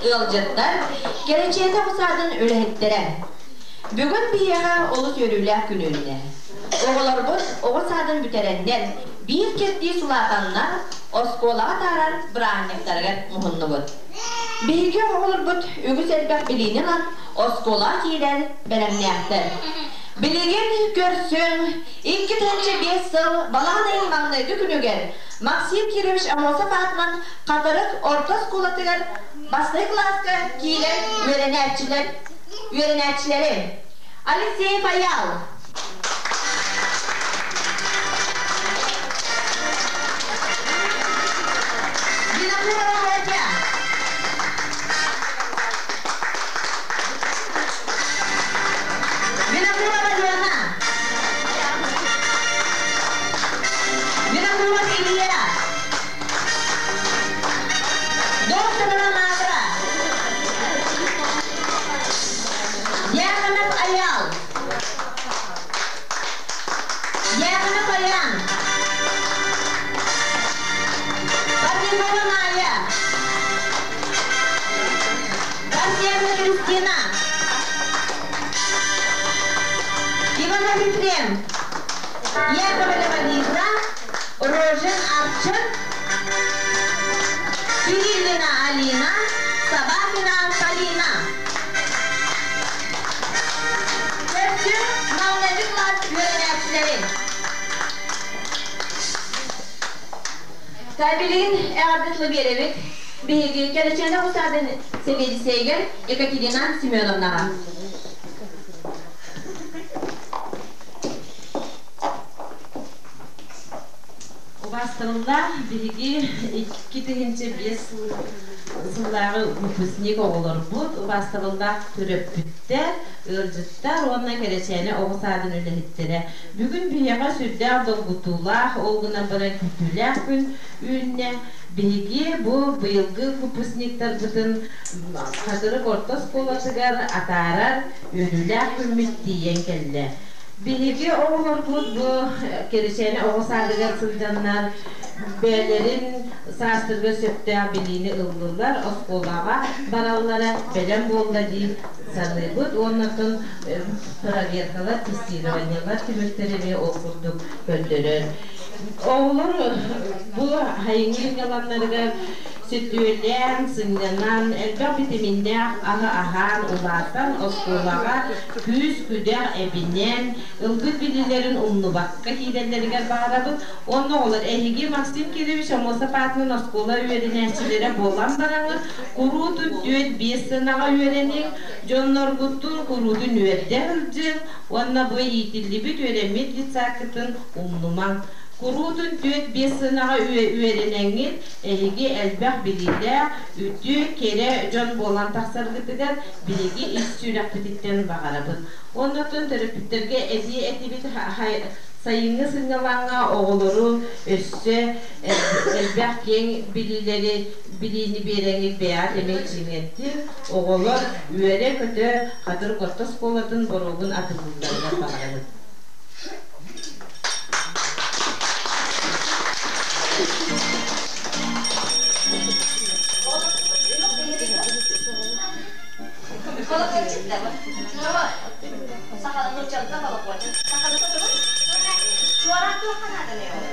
Ыалдьыттар, Кэрэчээнэ оҕо саадын үлэһиттэрэ. Бүгүн биһиэхэ олус үөрүүлээх күн үүннэ. Оҕолорбут оҕо саадын бүтэрэннэр, биир киртии сулаатаннар, оскуолаҕа таарар бырааһынньыктарыгар муһуннубут. Биһиги оҕолорбут үгүс элбэх билиини ылан, оскуолаҕа киирэр бэлэмнээхтэр. Билигин көрсүҥ, 2005 сыл балаҕан ыйын маҥнайгы күнүгэр Максим Кирович Аммосов аатынан Хатырык орто оскуолатыгар бастакы кылааска киирэр үөрэнээччилэр үөрэнээччилэри Алексей Фаял, Винокурова Ольга, Винокурова Лена, Винокуров Илья, Докторова Мавра, Дьяконов Айал, Дьяконов Аян, Парникова Майя, Васильевна Кристина, Иванов Ефрем, Яковлева Лиза, Рожин Арчын, Кириллина Алина, Собакина Полина. Көрсүм маҥнайгы кылаас үөрэнээччилэрин. Табилин эҕэрдэ тылы биэрэбит. Биһиги Кэрэчээнэ Усадын сэбиэдиссэйигэр Екатерина Семеновнаҕа. Убаастабыллаах биһиги 2005 сыллааҕы выпускник оҕолорбут, убаастабыллаах төрөппүттэр, ыалдьыттар уонна Кэрэчээнэ оҕо саадын үлэһиттэрэ. Бүгүн биһиэхэ сүрдээх долгутуулаах, ол гынан баран күүтүүлээх күн үүннэ. Биһиги бу быйылгы выпускниктарбытын Хатырык орто оскуолатыгар атаарар үөрүүлээх күммүт тиийэн кэллэ. Биһиги оҕолорбут бу Кэрэчээнэ оҕо саадыгар сылдьаннар бэйэлэрин саастарыгар сөптөөх билиини ыллылар, оскуолаҕа бараллара бэлэм буолла дии саныыбыт уонна оттон проверкалар, тестированиелар түмүктэрэ эмиэ ол курдук көрдөрөр. Оҕолор бу сайыҥҥы сынньалаҥнарыгар Сөтүөлээн, сынньанан, элбэх битэмииннээх аһы аһаан, улаатан, оскуолаҕа күүс-күдэх эбинэн, ылбыт билиилэрин умнубакка киирэллэригэр баҕарабыт. Уонна оҕолор, эһиги Максим Кирович Аммосов аатынан оскуола үөрэнээччилэрэ буолан бараҥҥыт, куруутун түөрт-биэс сыанаҕа үөрэниҥ, дьонноргутун куруутун үөрдэ сылдьыҥ уонна бу иитиллибит, үөрэммит детсадкытын умнумаҥ. Куруутун түөрт-биэс сыанаҕа үөрэнэҥҥит, Эһиги элбэх билиилээх, үтүө, кэрэ дьон буолан тахсаргытыгар биһиги ис сүрэхпититтэн баҕарабыт. Оннуттан төрөппүттэргэ этии этибит сайыҥҥы сынньалаҥҥа оҕолору өссө элбэх киэҥ билиилэри билиини биэрэҥҥит бэйэҕит эмиэ чиҥэттин, оҕолор үөрэ-көтө Хатырык орто оскуолатын боруогун атыллыылларыгар баҕарабыт. Колокольчик да Сахалын нууччалыта колокольчик. Сахалыта тугун? Чуораан туохха нааданый ол?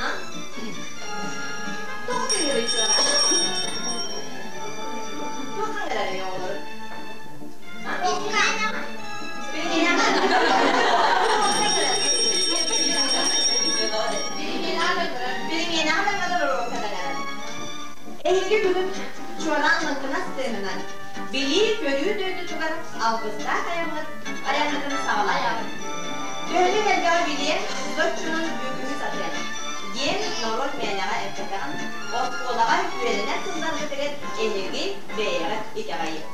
А? Туох тыыһырый чуораан? Туохха ыҥырарый оҕолору? Эһиги бүгүн чуолаан лыҥкынас тыаһынан билии-көрүү дойдутугар алгыстаах айаммыт айаммытын саҕалаатыбыт. Төһөнү элбэҕи билиэн, соччонон үгүһү сатыан диэн норуот мээнэҕэ эппэтэҕин оскуолаҕа үөрэнэр сылларгытыгар эһиги бэйэҕит итэҕэйиҥ.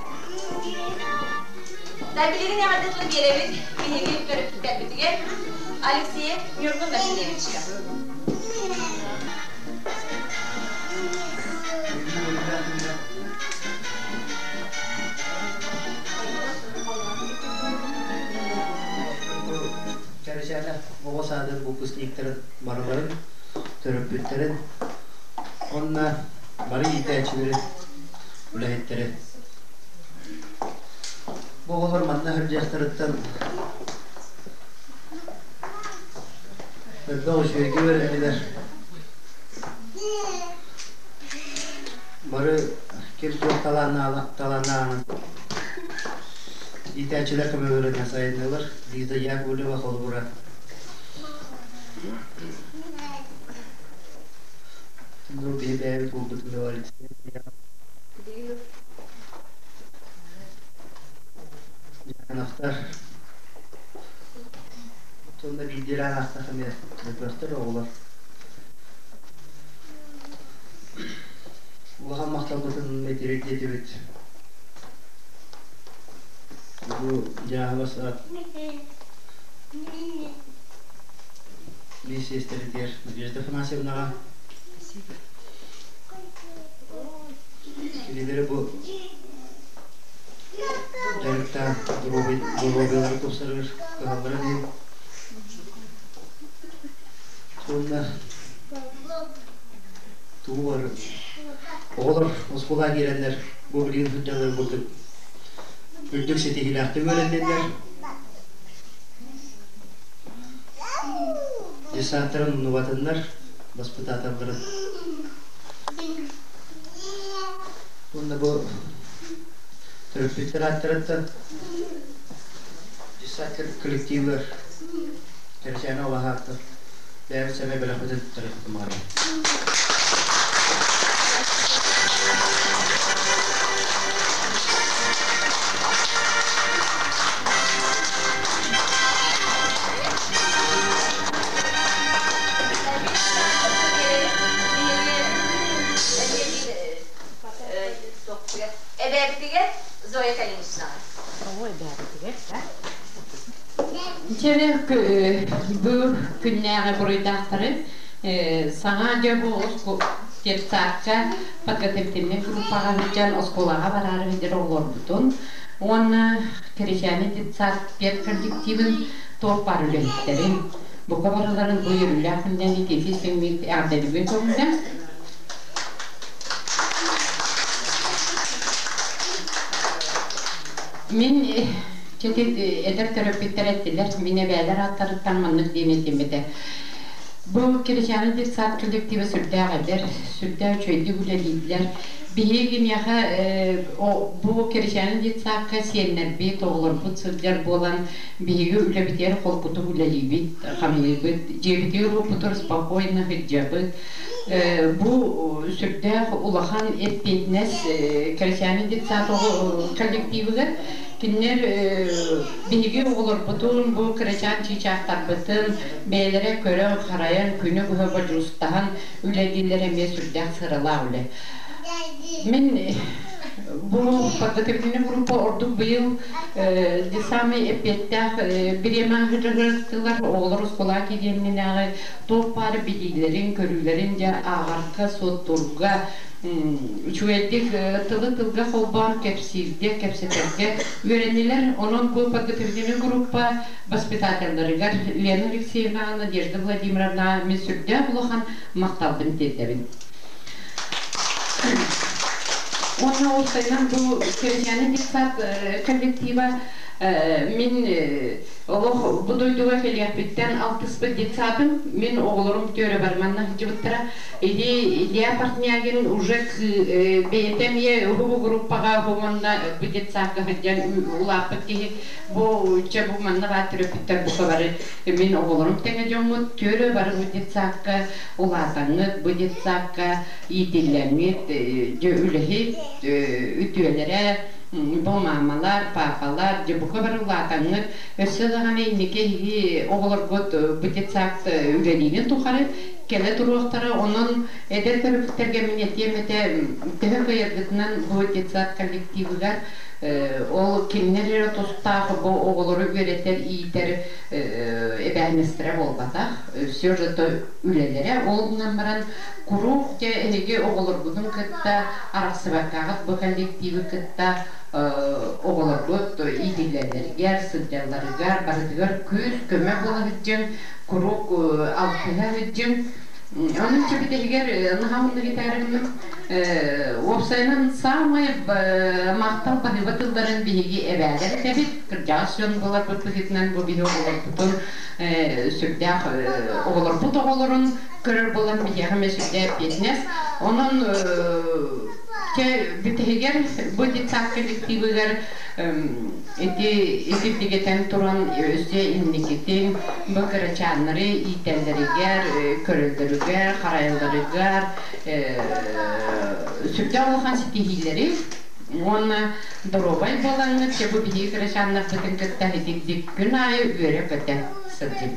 Билигин эҕэрдэ тылы биэрэбит биһиги төрөппүттэрбитигэр Алексеев Ньургун Васильевичка. Кэрэчээнэ оҕо саадын выпускниктарын барыларын, төрөппүттэрин уонна Бары иитээччилэри, үлэһиттэри. Бу оҕолор манна сылдьыахтарыттан элбэх үчүгэйгэ үөрэннилэр. Бары ким туох талааннааҕынан иитээччилэр көмөлөрүнэн сайыннылар. Лиза Яковлева холобура. Ну, биһи бэйэбит буолбутун Дьаановтар Сонно биирдиилээн аахтах эмиэ элбэхтэр оҕолор. Улахан махталбытын тириэрдиэтибит. Бу дьааһыла саат биир сиэстэритигэр Надежда Афанасьевнаҕа Кинилэри бу дьарыктаан доруобуйалары тупсарыгар кыһалларын иһин уонна тугу бары оҕолор оскуолаҕа киирэннэр бу билигин сылдьаллар курдук үрдүк ситиһиилээхтик үөрэнниннэр десанттарын умнубатыннар баспытааталларын Уонна бу төрөппүттэр ааттарыттан десантер коллективлар Кэрэчээнэ Олаһааттар бэйэбит сэмэй бэлэхпитин туттарыахпытын Эбээбитигэр Зоя Калиничнаҕа. Дьэ, бу күннээҕи буруйдаахтары саҥа дьэ бу детсадка подготовительнай группаҕа сылдьан оскуолаҕа бараары сылдьар оҕолорбутун уонна Кэрэчээни детсад педколлективын туох баар үлэһиттэрин бука барыларын бу үөрүүлээх күнүнэн итиитии симмит эҕэрдэлиибин көҥүлэ. Мин эдэр төрөппүттэр эттилэр, мин эбээлэр ааттарыттан маннык диэн этим этэ. Бу Киричээни детсад коллектива сүрдээх эдэр, сүрдээх үчүгэйдик үлэлииллэр. Биһиги миэхэ бу Киричээни детсадка сиэннэрбит, оҕолорбут сылдьар буолан, биһиги үлэбитигэр холкутук үлэлиибит, хамныыбыт, дьиэбитигэр уоппутугар спокойно сылдьабыт. Бу сүрдээх улахан эппиэтинэс Киричээни детсад коллективыгар. Кинилэр биһиги оҕолорбутун, бу кырачаан чыычаахтарбытын бэйэлэрэ көрөн-харайан, күнү быһа бодьуустаһан үлэлииллэр эмиэ сүрдээх сыралаах үлэ. Мин бу подготовительный группа ордук быйыл самый эппиэттээх бириэмэ ыһыктылар оҕолор оскуолаҕа киириэннинээҕи туох баар билиилэрин, көрүүлэрин дьэ ааҕарга, суоттуурга үчүгэйдик тылы тылга холбоон кэпсииргэ, кэпсэтэргэ үөрэннилэр. Онон бу подготовительный группа воспитателларыгар Лена Алексеевнаҕа, Надежда Владимировнаҕа мин сүрдээх улахан махталбын тиэрдэбин. Уонна уопсайынан бу Кэрэчээнэ детсад коллектива мин олох бу дойдуга кэлиэхпиттэн алтыспыт детсадым мин оҕолорум түөрэ барманна сылдьыбыттара. Или Илья Портнягин уже бэйэтэ эмиэ уһугу группаҕа уонна бу детсадка сылдьан улааппыт киһи бу чэ бу манна баар төрөппүттэр бука бары мин оҕолорум тэҥэ дьоммут түөрэ бары бу детсадка улаатаҥҥыт бу детсадка иитиллэммит дьэ үлэһит үтүөлэрэ бу маамалар паапалар дьэ бука бары улаатаҥҥыт өссө даҕаны инники эһиги оҕолоргут бу детсад үлэлиирин тухары кэлэ туруохтара онон эдэр төрөппүттэргэ мин этиэм этэ төһө кыайаргытынан бу детсад коллективыгар ол кинилэр эрэ тустаах бу оҕолору үөрэтэр иитэр эбээһинэстэрэ буолбатах все же то үлэлэрэ ол гынан баран куруук дьэ эһиги оҕолоргутун кытта арахсыбаккаҕыт бу коллективы кытта оҕолоргут иитиллэллэригэр сылдьалларыгар барытыгар күүс көмө буола сылдьыҥ куруук алтыһа сылдьыҥ. Онон чөбүтэгер наһаунна гитарымным уопсайынан самый махтал баһыыба тылларын биһиги эбээлэр этэбит, кырдьаҕас дьон буоларбыт быһыытынан бу биһи оҕолорбутун сүрдээх оҕолорбут оҕолорун көрөр буолан биһиэхэ эмиэ сүрдээх эппиэтинэс. Онон бүтэһигэр бу детсад коллективыгар ити итирдигэтэн туран өссө инникитин бу кырачааннары иитэллэригэр, көрөллөрүгэр, харайалларыгар сүрдээх улахан ситиһиилэри уонна доруобай буолаҥҥыт дьэ бу биһиги кырачааннарбытын кытта итирдик күн аайы үөрэ-көтө сылдьыҥ.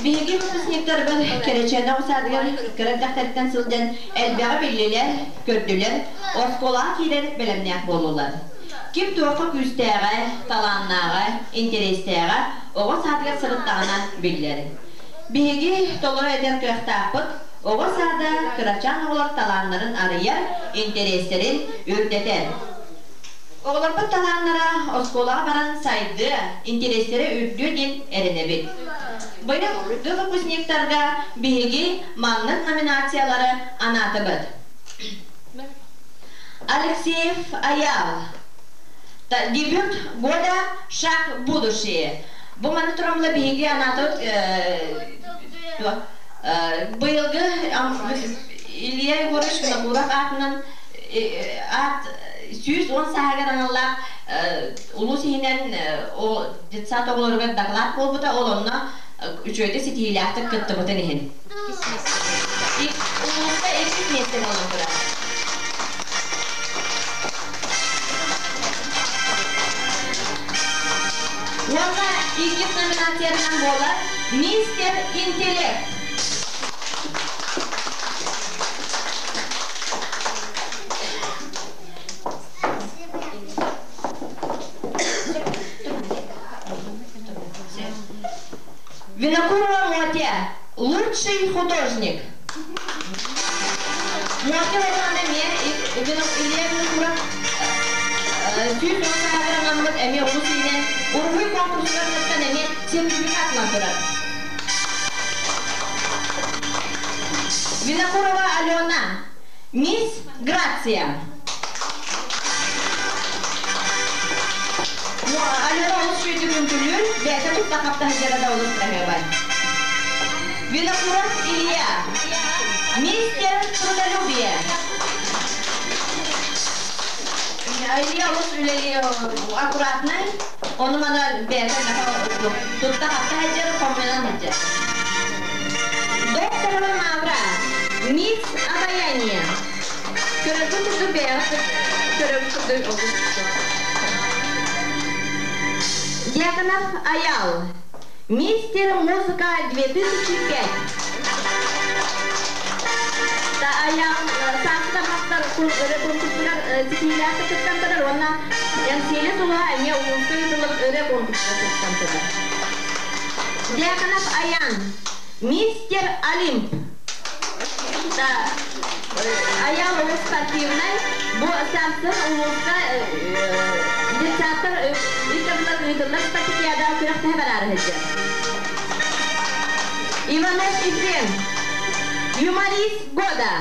Биһиги выпускниктарбыт Кэрэчээнэ оҕо саадыгар кыра эрдэхтэриттэн сылдьан элбэҕи биллилэр, көрдүлэр, оскуолаҕа киирэр бэлэмнээх буоллулар. Ким туохха күүстээҕэ, талааннааҕа, интэриэстээҕэ оҕо саадыгар сырыттаҕына биллэр. Биһиги толору этэр кыахтаахпыт, оҕо саада кырачаан оҕолор талааннарын арыйар, интэриэстэрин үрдэтэр. Оҕолорбут талааннара оскуолаҕа баран сайдыа, интэриэстэрэ үрдүө диэн эрэнэбит. Быйыл выпускниктарга биһиги маннык номинациялары анаатыбыт. Алексеев Аял. Дебют года «Шаг в будущее». Бу маны турамла биһиги анаатыбыт быйылгы Илья Егорович Винокуров аатынан аат 110 сааһыгар аналлаах улуус иһинэн детсад оҕолоругар доклад буолбута, ол онно үчүгэйдик ситиһиилээхтик кыттыбытын иһин. Улууска иккис миэстэ буолан турар. Уонна иккис номинациянан буолар «Мистер Интеллект». Винокурова Мотя, лучший художник. Мотя Роман эмиэ Илья Винокуров 110 сааһыгар эмиэ улус иһинэн уруһуй конкурсугар кыттан эмиэ сертификат турар. Винокурова Алена, Мисс Грация. Алена олус сүйдүк үҥкүлүүр, бэйэтэ тутта хапта сылдьара да олус кыраһыабай. Винокуров Илья, мистер Трудолюбие. Илья олус үлэлии аккуратный, ону мана бэйэтэ тутта хапта сылдьар, хомуйан сылдьар. Докторова Мавра, мисс Обаяние. Көрөргүн курдук бэйэҕэ көрөргүн курдук олус Дьяконов Аял, мистер Музыка 2005. Та Аял сааскы мастар өрө конкурсугар ситиһиилээхтик кыттан турар уонна Эҥсиэли сулуһа эмиэ улууска ыытыллыбыт өрө конкурска кыттан турар. Дьяконов Аян, мистер Олимп. Да, Аял олус спортивнай. Бу сарсын улууска детсадтар ыытыллар ыытыллар спартакиадаҕа күрэхтэһэ бараары сылдьар. Иванов Ефрем, юморист года.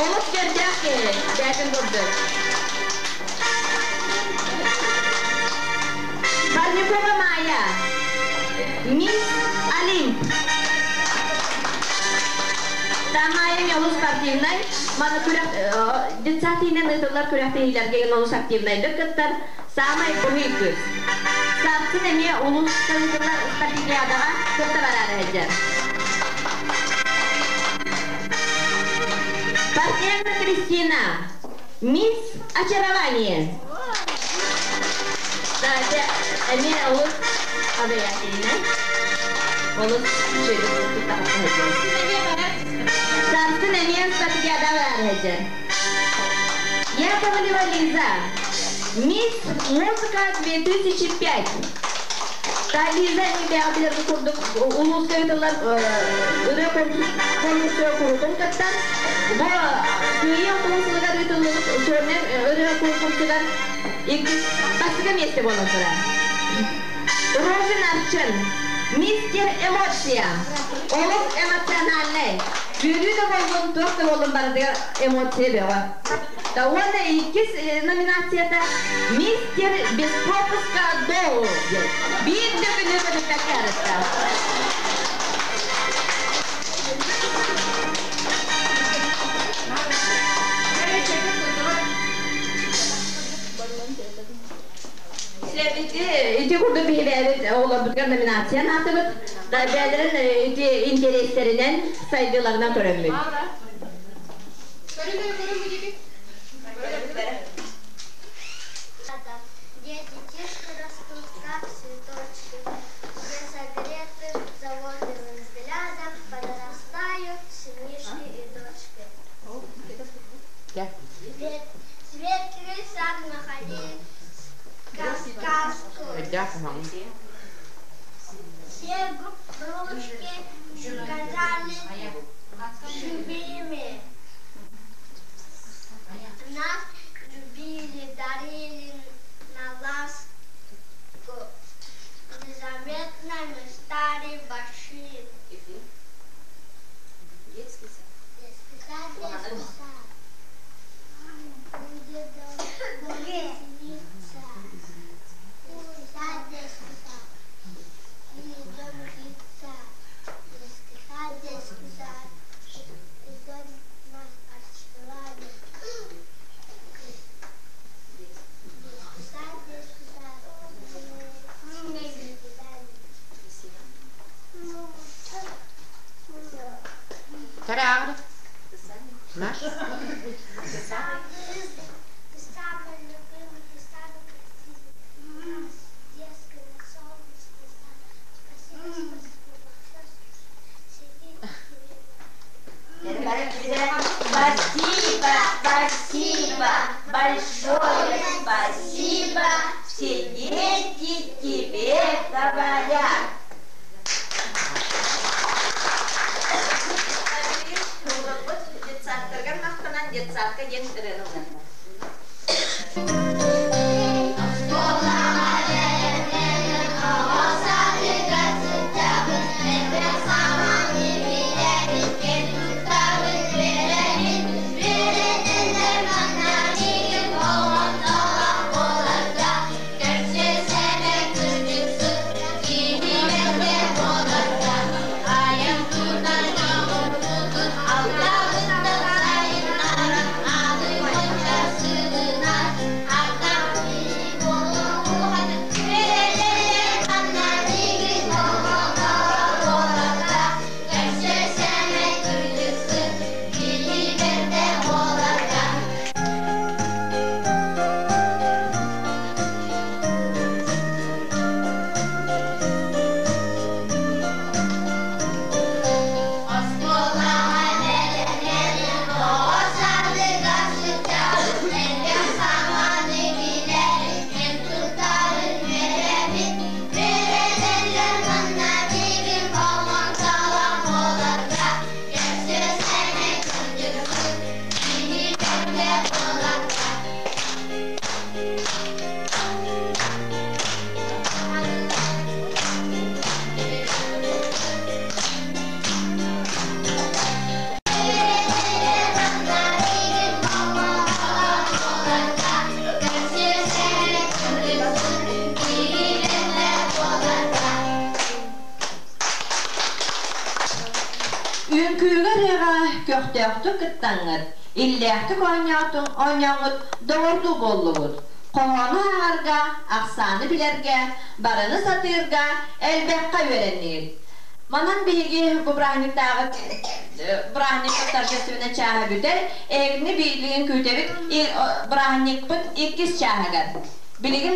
Олус көрдөөх киһи, бэйэтин курдук. Парникова Майя, Мисс Олимп. Тамайа олус спортивнай. Маны күрэх детсад иһинэн ыытыллар күрэхтэһиилэргэ олус активнайдык кыттар. Самай быһый кыыс. Сарсын эмиэ улууска ыытыллар спартакиадаҕа кытта бараары сылдьар. Партнерна Кристина, Мисс Очарование. Да, эмиэ олус обаятельнай. Олус үчүгэйдик тутта сылдьар. Сарсын эмиэ спартакиадаҕа бараары сылдьар. Яковлева Лиза, Мисс Музыка 2005. Та Лиза бэҕэтилэр курдук улууска ыытыллар ырыа конкурсуга курутун кыттан, бу Кыайыы сылыгар ыытыллыбыт сольнай ырыа конкурсугар иккис бастакы миэстэ буолан турар. Рожин Арчын, Мистер Эмоция, олус эмоциональнай. Үөрүү да буоллун, туох да буоллун барытыгар эмоция бөҕө. Уонна иккис номинацията Мистер без пропуска доу диэн. Биир да күнү көтүппэккэ арытта. Ити курдук биһилээбит оҕолорбутугар номинация анаатыбыт. Бэйэлэрин ити интэриэстэринэн сайдыыларынан көрөммүт. Дети тишки растут, как цветочки, Где согреты заботливым взглядом Подрастают сынишки и дочки. Светлый сад находил сказку. Все игрушки казались живыми. Нас любили, дарили на ласку. Незаметно мы стали большими. Детский сад. Детский сад, детский сад. Будет дом веселиться. Детский сад, детский сад. Или дом лица. Детский сад, детский сад. Идет нас от Детский сад, детский сад. Тарагр. Наш. Ты самый любимый, ты самый красивый. Детский, солнечный сад. Спасибо, спасибо большое. Сидит Спасибо, спасибо, большое спасибо, все дети тебе говорят. Детсадтарга махтанан детсадка диэн ырыаны Үҥкүүгэ ырыаҕа көхтөөхтүк кыттаҥҥыт, иллээхтик оонньоотуҥ оонньооҥҥут доҕордуу буоллугут. Хоһоону ааҕарга, ахсааны билэргэ, барыны сатыырга элбэххэ үөрэннигит. Манан биһиги бу бырааһынньыктааҕы бырааһынньыкпыт торжественнай чааһа бүтэр. Эһигини билигин күүтэбит бырааһынньыкпыт иккис чааһыгар. Билигин